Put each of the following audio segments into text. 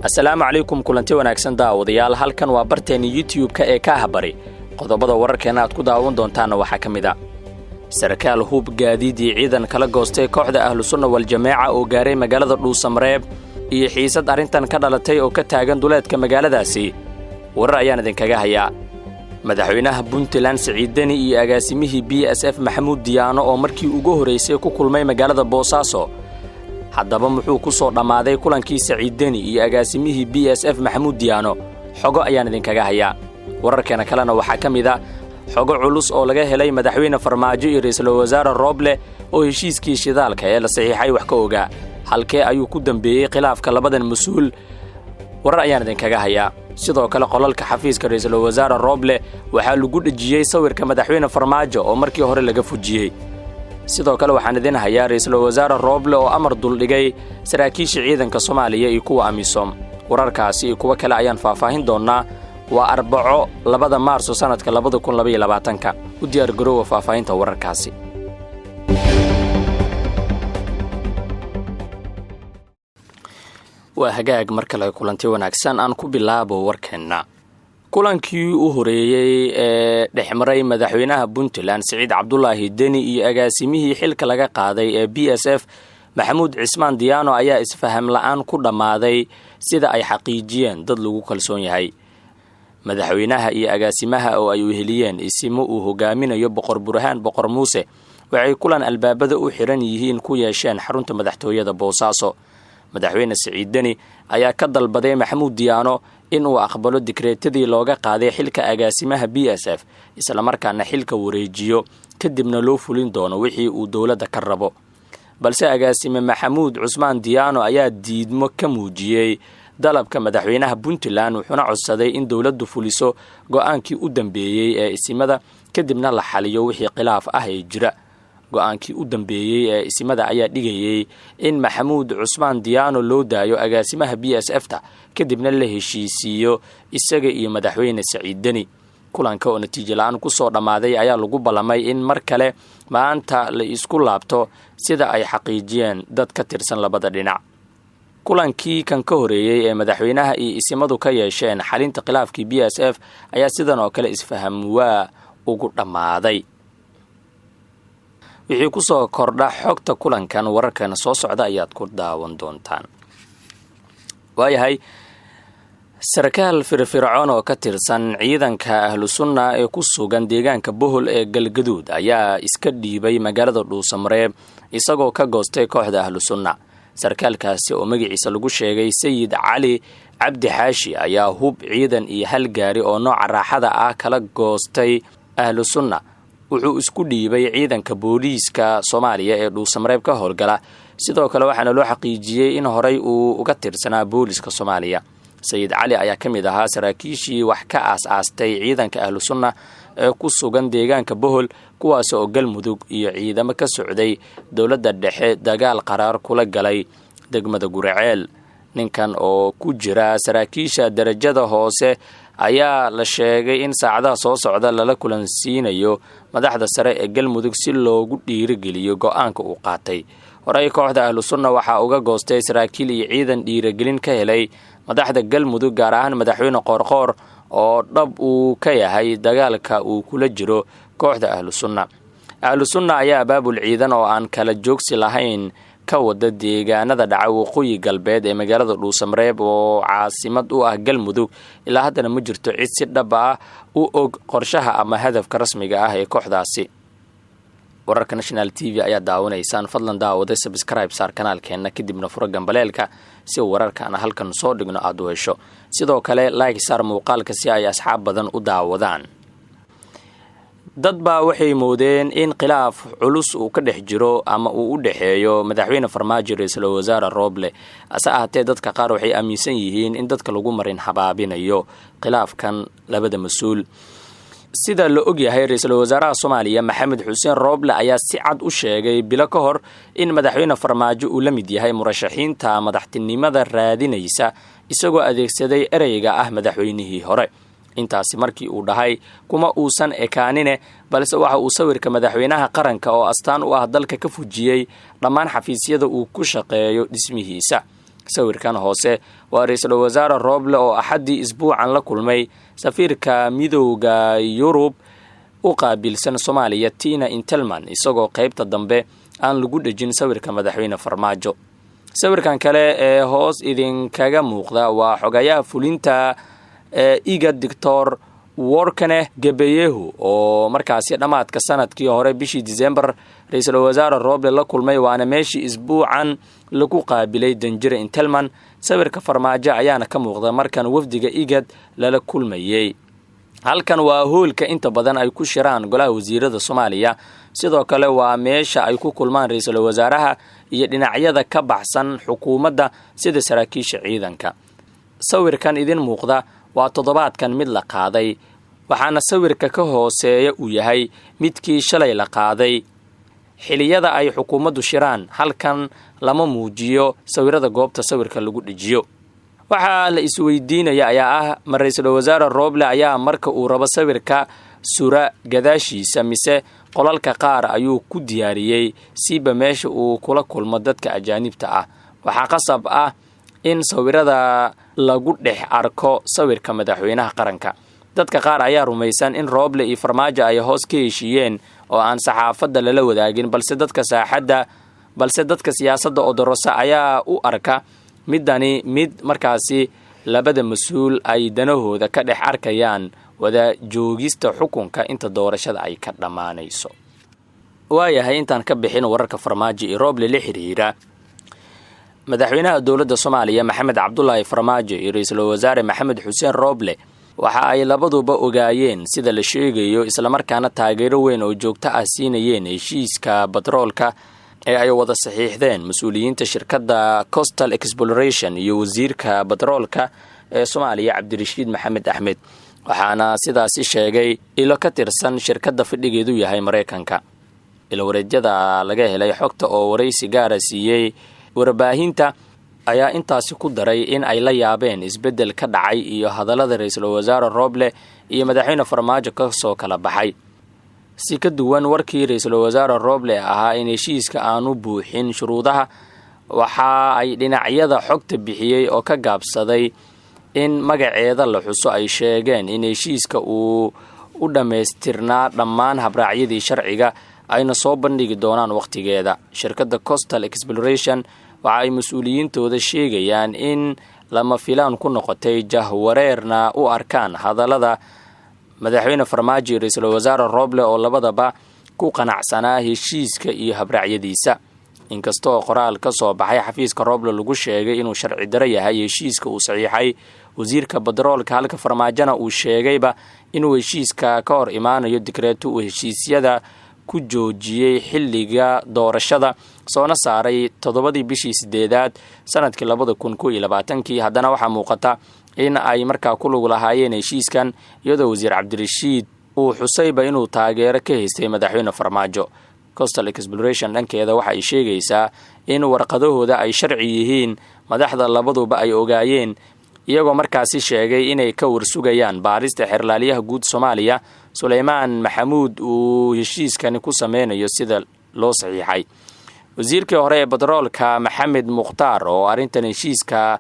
Asalaamu calaykum, kulanti wanaagsan daawadayaal. Halkan waa barteenna YouTube-ka ee Kaahbari. Qodobada wararkeena aad ku daawan doontaanna waxaa ka mid a sarkaal hub, gaadiid iyo ciidan kala goostay kooxda Ahlusunna Wal-Jameeca oo gaaray magaalada Dhuusamareeb iyo xiisad arrintan ka dhalatay oo ka taagan duleedka magaaladaasi. Warar ayaan idinkaga hayaa. Madaxweynaha Puntland Siciid Deni iyo agaasimihii BSF Maxamuud Diyaano oo markii ugu horraysay ku kulmay magaalada Boosaaso. Haddaba muxuu ku soo dhammaaday kulankii Saciid Deni iyo agaasimihii BSF Maxamuud Diyaano? Xogo ayaan idinkaga hayaa. Wararkeena kalena waxaa ka mid a xogo culus oo laga helay Madaxweyne Farmaajo iyo Ra'iisul Wasaare Rooble oo heshiiskii shidaalka ee la saxiixay wax ka ogaa. Halkee ayuu ku dambeeyey khilaafka labadan mas-uul? Warar ayaan idinkaga hayaa. Sidoo kale, qolalka xafiiska Ra'iisul Wasaare Rooble waxaa lagu dhejiyey sawirka Madaxweyne Farmaajo oo markii hore laga fujiyey. Sidoo kale waxaan idin hayaa Ra'iisul Wasaare Rooble oo amar duldhigay saraakiisha ciidanka Soomaaliya iyo kuwa AMISOM. Wararkaasi iyo kuwo kale ayaan faahfaahin doonnaa. Waa Arbaco, 2da Maarso, sannadka 2022-ka. U diyaar garoowa faahfaahinta wararkaasi. Waa hagaag, mar kale kulanti wanaagsan. Aan ku bilaabo warkeenna. Kulankii u horeeyey ee dhexmaray madaxweynaha Puntland Siciid Cabdulaahi Deni iyo agaasimihii xilka laga qaaday ee BSF Maxamuud Cismaan Diyaano ayaa isfaham la-aan ku dhammaaday, sida ay xaqiijiyeen dad lagu kalsoon yahay. Madaxweynaha iyo agaasimaha oo ay weheliyeen isimo uu hogaaminayo Boqor Burhaan Boqor Muuse waxay kulan albaabada u xiran yihiin ku yeesheen xarunta madaxtooyada Boosaaso. Madaxweyne Siciid Deni ayaa ka dalbaday Maxamuud Diyaano inuu aqbalo dikreetadii looga qaaday xilka agaasimaha BSF, islamarkaana xilka wareejiyo, kadibna loo fulin doono wixii uu dowladda ka rabo. Balse agaasime Maxamuud Cusmaan Diyaano ayaa diidmo ka muujiyey dalabka madaxweynaha Puntland, wuxuuna codsaday in dowladdu fuliso go-aankii u dambeeyey ee isimada, kadibna la xaliyo wixii khilaaf ah ee jira. Go-aankii u dambeeyey ee isimada ayaa dhigayey in Maxamuud Cusmaan Diyaano loo daayo agaasimaha BSF ta, kadibna la heshiisiiyo isaga iyo Madaxweyne Saciid Deni. Kulanka oo natiijo la-aan kusoo dhammaaday ayaa lagu ballamay in mar kale maanta la isku laabto, sida ay xaqiijiyeen dad ka tirsan labada dhinac. Kulankii kan ka horeeyey ee madaxweynaha iyo isimadu ka yeesheen xalinta khilaafkii BSF ayaa sidan oo kale isfaham waa ugu dhammaaday. Wixii kusoo kordha xogta kulankan wararkana soo socda ayaad ku daawan doontaan. Waayahay, sarkaal firfircoon oo ka tirsan ciidanka Ahlu Sunna ee ku sugan deegaanka Bohol ee Galgaduud ayaa iska dhiibay magaalada Dhuusamareeb, isagoo ka goostay kooxda Ahlu Sunna. Sarkaalkaasi oo magaciisa lagu sheegay Sayid Cali Cabdi Xaashi ayaa hub, ciidan iyo hal gaari oo nooca raaxada ah kala goostay Ahlu Sunna. Wuxuu isku dhiibay ciidanka booliiska Soomaaliya ee Dhuusamareeb ka howlgala. Sidoo kale waxaana loo xaqiijiyey in horey uu uga tirsanaa booliiska Soomaaliya. Sayid Cali ayaa ka mid ahaa saraakiishii wax ka aas-aastay ciidanka Ahlu Sunna ee ku sugan deegaanka Bohol, kuwaas oo Galmudug iyo ciidamo ka socday dowladda dhexe dagaal qaraar kula galay degmada Guraceel. Ninkan oo ku jira saraakiisha darajada hoose ayaa la sheegay in saacadaha soo socda lala kulansiinayo madaxda sare ee Galmudug si loogu dhiirigeliyo go-aanka uu qaatay. Horey kooxda Ahlu Sunna waxaa uga goostay saraakiil iyo ciidan dhiirigelin ka helay madaxda Galmudug, gaar ahaan Madaxweyne Qoorqoor oo dhab uu ka yahay dagaalka uu kula jiro kooxda Ahlu Sunna. Ahlu Sunna ayaa abaabul ciidan oo aan kala joogsi lahayn ka wada deegaanada dhaca waqooyi galbeed ee magaalada Dhuusamareeb oo caasimad u ah Galmudug. Ilaa haddana ma jirto cid si dhab ah u og qorshaha ama hadafka rasmiga ah ee kooxdaasi. Wararka National TV ayaa daawanaysaan. Fadlan daawada, subscribe saar kanaalkeenna, kadibna furo gambaleelka si wararkaana halkan soo dhigno aada u hesho. Sidoo kale like saar muuqaalka si ay asxaab badan u daawadaan. Dad baa waxay moodeen in khilaaf culus uu ka dhex jiro ama uu u dhexeeyo Madaxweyne Farmaajo, Ra-iisul Wasaare Rooble. Hase ahaatee dadka qaar waxay aaminsan yihiin in dadka lagu marin habaabinayo khilaafkan labada mas-uul. Sida la ogyahay, ra-iisul wasaaraha Soomaaliya Maxamed Xuseen Rooble ayaa si cad u sheegay bilo ka hor in Madaxweyne Farmaajo uu la mid yahay murashaxiinta madaxtinimada raadinaysa, isagoo adeegsaday ereyga ah "madaxweynihii hore". Intaasi markii uu dhahay kuma uusan ekaanine, balse waxa uu sawirka madaxweynaha qaranka oo astaan u ah dalka ka fujiyey dhammaan xafiisyada uu ku shaqeeyo dhismihiisa. Sawirkan hoose waa ra-iisul wasaare Rooble oo Axaddii isbuucan la kulmay safiirka Midowda Yurub u qaabilsan Soomaaliya, Tina Intelman, isagoo qaybta dambe aan lagu dhejin sawirka madaxweyne Farmaajo. Sawirkan kale ee hoos idinkaga muuqda waa xogayaha fulinta ee IGAD, Doctor Workneh Gebeyehu, oo markaasi dhammaadka sanadkii hore bishii Disembar ra-iisul wasaare Rooble la kulmay, waana meeshii isbuucan lagu qaabilay danjire Intelman. Sawirka Farmaajo ayaana ka muuqda markan wafdiga IGAD lala kulmayey. Halkan waa hoolka inta badan ay ku shiraan golaha wasiirada Soomaaliya. Sidoo kale waa meesha ay ku kulmaan ra-iisul wasaaraha iyo dhinacyada ka baxsan xukuumadda, sida saraakiisha ciidanka. Sawirkan idin muuqda waa toddobaadkan mid la qaaday, waxaana sawirka ka hooseeya uu yahay midkii shalay la qaaday. Xiliyada ay xukuumaddu shiraan halkan lama muujiyo sawirada goobta sawirka lagu dhejiyo. Waxaa la isweydiinaya ayaa ah, ma ra-iisul wasaare Rooble ayaa marka uu rabo sawirka sura gadaashiisa, mise qolalka qaar ayuu ku diyaariyey, siba meesha uu kula kulmo dadka ajaanibta ah? Waxaa qasab ah in sawirada lagu dhex arko sawirka madaxweynaha qaranka. Dadka qaar ayaa rumaysan in Rooble iyo Farmaajo ay hoos ka heshiiyeen oo aan saxaafadda lala wadaagin, balse dadka siyaasadda odorosa ayaa u arka midani mid markaasi labada mas-uul ay danahooda ka dhex arkayaan wada joogista xukunka inta doorashada ay ka dhammaanayso. Waayahay, intaan ka bixin wararka Farmaajo iyo Rooble la xiriira, madaxweynaha dowladda Soomaaliya Maxamed Cabdulaahi Farmaajo iyo ra-iisul wasaare Maxamed Xuseen Rooble waxa ay labaduba ogaayeen, sida la sheegayo, islamarkaana taageero weyn oo joogto ah siinayeen heshiiska batroolka ee ay wada saxiixdeen mas-uuliyiinta shirkadda Coastal Exploration iyo wasiirka batroolka ee Soomaaliya, Cabdirashiid Maxamed Axmed. Waxaana sidaasi sheegay ilo ka tirsan shirkadda fadhigeedu yahay Maraykanka. Ilowareedyada laga helay xogta oo waraysi gaara siiyey warbaahinta ayaa intaasi ku daray in ay la yaabeen isbeddel ka dhacay iyo hadallada ra-iisul wasaare Rooble iyo madaxweyne Farmaajo kasoo kala baxay. Si ka duwan warkii ra-iisul wasaare Rooble ahaa in heshiiska aanu buuxin shuruudaha, waxa ay dhinacyada xogta bixiyey oo ka gaabsaday in magaceeda la xuso ay sheegeen in heshiiska uu u dhammaystirnaa dhammaan habraacyadii sharciga, ayna soo bandhigi doonaan wakhtigeeda. Shirkadda Coastal Exploration waxa ay mas-uuliyiintooda sheegayaan in lama filaan ku noqotay, jahwareerna u arkaan hadallada madaxweyne Farmaajo iyo ra-iisul wasaare Rooble oo labadaba ku qanacsanaa heshiiska iyo habraacyadiisa. Inkastoo qoraal ka soo baxay xafiiska Rooble lagu sheegay inuu sharci daro yahay heshiiska uu saxiixay wasiirka batroolka, halka Farmaajona uu sheegayba inuu heshiiska ka hor imaanayo dikreeto uu heshiisyada ku joojiyey xilliga doorashada soona saaray 7dii bishii 8aad sanadkii 2021kii, haddana waxaa muuqata in ay markaa ku lug lahaayeen heshiiskan, iyadoo wasiir Cabdirashiid uu xusayba inuu taageero ka haystay madaxweyne Farmaajo. Coastal Exploration dhankeeda waxa ay sheegaysaa in warqadahooda ay sharci yihiin, madaxda labaduba ay ogaayeen, iyagoo markaasi sheegay inay ka warsugayaan baarista xerlaaliyaha guud Soomaaliya Suleymaan Maxamuud uu heshiiskani ku sameynayo sida loo saxiixay. Wasiirkii hore ee batroolka Maxamed Mukhtaar oo arrintan heshiiska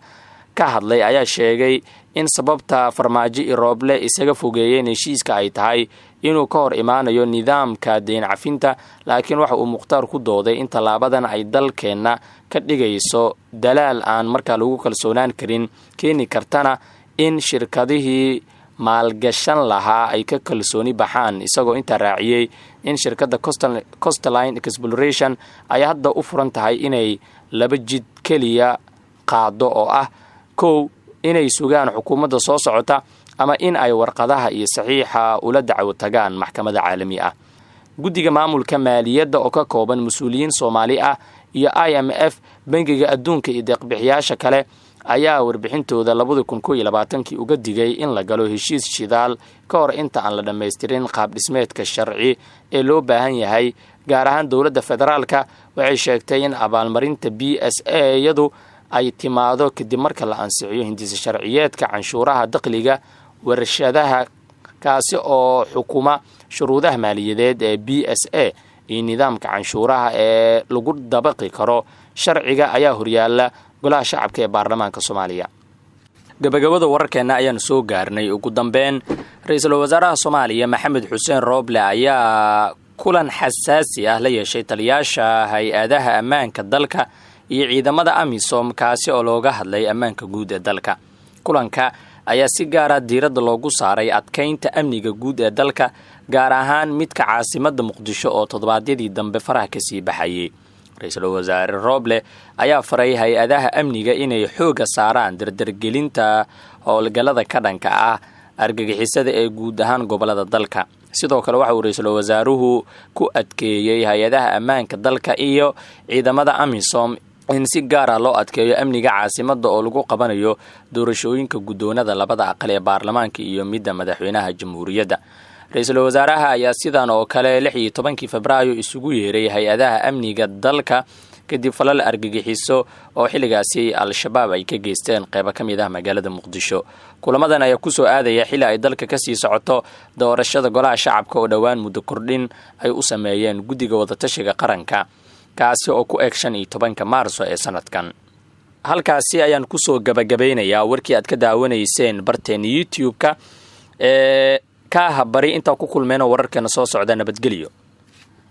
ka hadlay ayaa sheegay in sababta Farmaajo iyo Rooble isaga fogeeyeen heshiiska ay tahay inuu ka hor imaanayo nidaamka deyn cafinta. Laakiin waxa uu Mukhtaar ku dooday in tallaabadan ay dalkeenna ka dhigayso dalaal aan markaa lagu kalsoonaan karin, keeni kartana in shirkadihii maalgashan lahaa ay ka kalsooni baxaan, isagoo intaa raaciyey in shirkadda Coastline Exploration ay hadda u furan tahay inay laba jid keliya qaado, oo ah kow, inay sugaan xukuumadda soo socota, ama in ay warqadaha iyo saxiixa ula dacwo tagaan maxkamadda caalami ah. Guddiga maamulka maaliyadda oo ka kooban mas-uuliyiin Soomaali ah iyo IMF, Bangiga Adduunka iyo deeqbixiyaasha kale ayaa warbixintooda 2021kii uga digay in la galo heshiis shidaal ka hor inta aan la dhammaystirin qaab dhismeedka sharci ee loo baahan yahay. Gaar ahaan dowladda federaalka waxay sheegtay in abaalmarinta BSA iyadu ay timaado kadib marka la ansixiyo hindisa sharciyeedka canshuuraha dakhliga warshadaha, kaasi oo xukuma shuruudaha maaliyadeed ee BSA iyo nidaamka canshuuraha ee lagu dabaqi karo. Sharciga ayaa horyaala Golaha Shacabka ee Baarlamaanka Soomaaliya. Gabagabada wararkeenna ayaanu soo gaarnay. Ugu dambeyn, Ra-iisul Wasaaraha Soomaaliya Maxamed Xuseen Rooble ayaa kulan xasaasi ah la yeeshay taliyaasha hay-adaha ammaanka dalka iyo ciidamada AMISOM, kaasi oo looga hadlay ammaanka guud ee dalka. Kulanka ayaa si gaara diiradda loogu saaray adkeynta amniga guud ee dalka, gaar ahaan midka caasimadda Muqdisho oo toddobaadyadii dambe faraha kasii baxayay. Ra-iisul Wasaare Rooble ayaa faray hay-adaha amniga inay xoogga saaraan dardargelinta howlgallada ka dhanka ah argagixisada ee guud ahaan gobolada dalka. Sidoo kale, waxa uu ra-iisul wasaaruhu ku adkeeyey hay-adaha ammaanka dalka iyo ciidamada AMISOM in si gaara loo adkeeyo amniga caasimadda oo lagu qabanayo doorashooyinka guddoonada labada aqal ee baarlamaanka iyo midda madaxweynaha jamhuuriyadda. Ra-iisul wasaaraha ayaa sidan oo kale 16-kii Febraayo isugu yeeray hay-adaha amniga dalka kadib falal argagixiso oo xilligaasi Al-Shabaab ay ka geysteen qeybo ka mid ah magaalada Muqdisho. Kulamadan ayaa kusoo aadaya xilli ay dalka kasii socoto doorashada Golaha Shacabka oo dhowaan muddo kordhin ay u sameeyeen Guddiga Wadatashiga Qaranka, kaasi oo ku eg 15-ka Maarso ee sanadkan. Halkaasi ayaan kusoo gabagabeynayaa warkii aad ka daawanayseen barteena YouTube-ka ee Kaaha Bari. Intaa ku kulmeenoo wararkeena soo socda, nabadgelyo.